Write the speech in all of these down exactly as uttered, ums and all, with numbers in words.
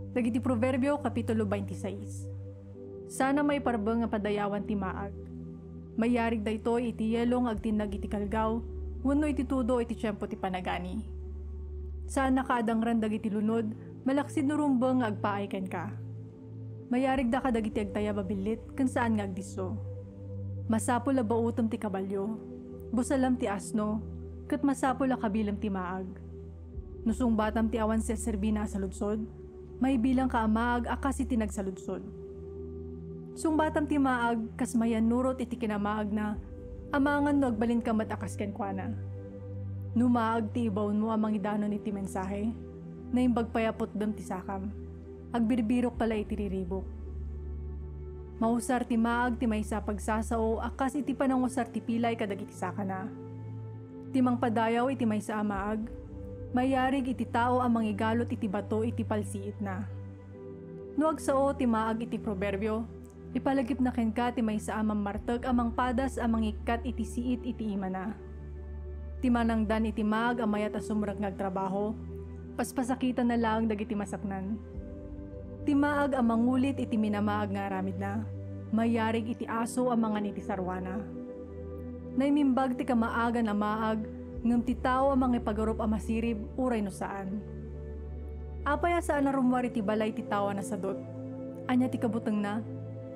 Dagiti Proverbio, Kapitulo twenty-six. Sana maiparbeng nga padayawan ti maag. Mayarig daytoy iti yelo nga agtinnag iti kalgaw, wenno iti tudo iti tiempo ti panagani. Saanna ka a dangran dagiti lunod, malaksid no rumbeng nga agpaay kenka. Mayarig daka dagiti agtayab a billit ken saan nga agdisso. Masapul a baotem ti kabalio, busalam ti asno, ket masapul a kabilem ti maag. No sungbatam ti awan serserbina a saludsod, maibilangka a maag a kas iti nagsaludsod. Sungbatam ti maag kas mayannurot iti kinamaagna, amangan no agbalinka met a kas kenkuana. No maag ti ibaonmo a mangidanon iti mensahe, naimbag pay a putdem ti sakam. Agbirbirokka la iti riribuk. Mausar ti maag ti maysa a pagsasao a kas iti panangusar ti pilay kadagiti sakana. Ti mangpadayaw iti maysa a maag, mayarig iti tao a mangigalut iti bato iti palsiitna. No agsao ti maag iti proverbio, ipalagipna kenka ti maysa a mammartek a mangpadas a mangikkat iti siit iti imana. Ti manangdan iti maag a mayat a sumrek nga agtrabaho, paspasakitanna laeng dagiti masaknan. Ti maag a mangulit iti minamaag nga aramidna, mayarig iti aso a mangan iti sarwana. Naimimbag ti kamaagan a maag, ngem ti tao a mangipagarup a masirib uray no saan. Apay a saan a rummuar iti balay ti tao a nasadut? Ania ti kabutengna?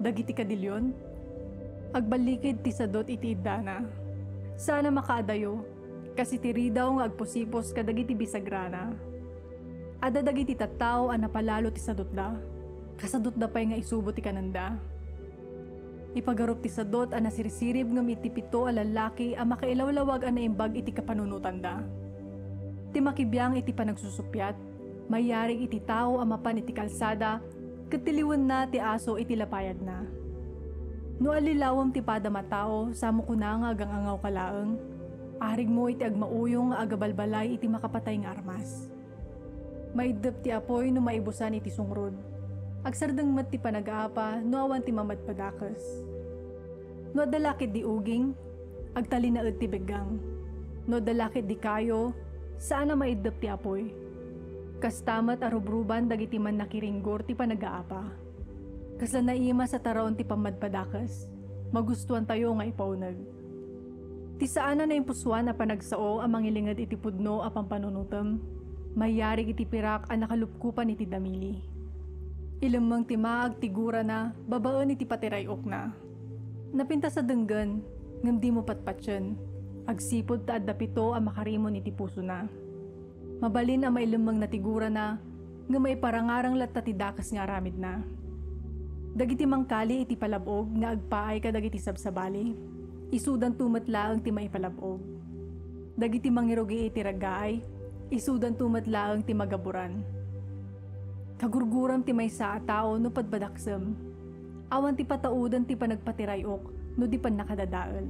Dagiti kadilion? Agballikid ti sadut iti iddana. Saan a makaadayo, kas iti ridaw nga agpusipos kadagiti bisagrana. Adda dagiti tattao a napalalo ti sadutda, kasadutda pay nga isubo ti kanenda. Ipagarup ti sadut a nasirsirib ngem iti pito a lallaki a makailawlawag a naimbag iti kapanunotanda. Ti makibiang iti panagsusuppiat, mayarig iti tao a mapan iti kalsada, ket tiliwenna ti aso iti lapayagna. No allilawem ti padam a tao, samo kuna nga agang-angawka laeng, arigmo iti agmauyong nga agabalbalay iti makapatay nga armas. Maiddep ti apuy no maibusan iti sungrod. Agsardeng met ti panagaapa no awan ti mamadpadakes. No adda la ketdi uging, agtalinaed ti beggang. No adda la ketdi kayo, saan a maiddep ti apuy. Kasta met a rubruban dagiti mannakiringgor ti panagaapa. Kasla naimas a taraon ti pammadpadakes, magustuantayo nga ipauneg. Ti saan a naimpusoan a panagsao a mangilinged iti pudno a pampanunotem, mayarig iti pirak a nakalupkopan iti damili. Ilemmeng ti maag ti gurana babaen iti patiray-okna. Napintas a denggen, ngem dimo patpatien, agsipud ta adda pito a makarimon iti pusona. Mabalin a mailemmengna ti gurana, ngem maiparangarang latta ti dakes nga aramidna. Dagiti mangkali iti palab-og nga agpaay kadagiti sabsabali, isudanto met laeng ti maipalab-og. Dagiti mangirugi iti raggaay, isudanto met laeng ti magaburan. Kagurguram ti maysa a tao no padpadaksem. Awan ti patauden ti panagpatiray-ok no di pannakadadael.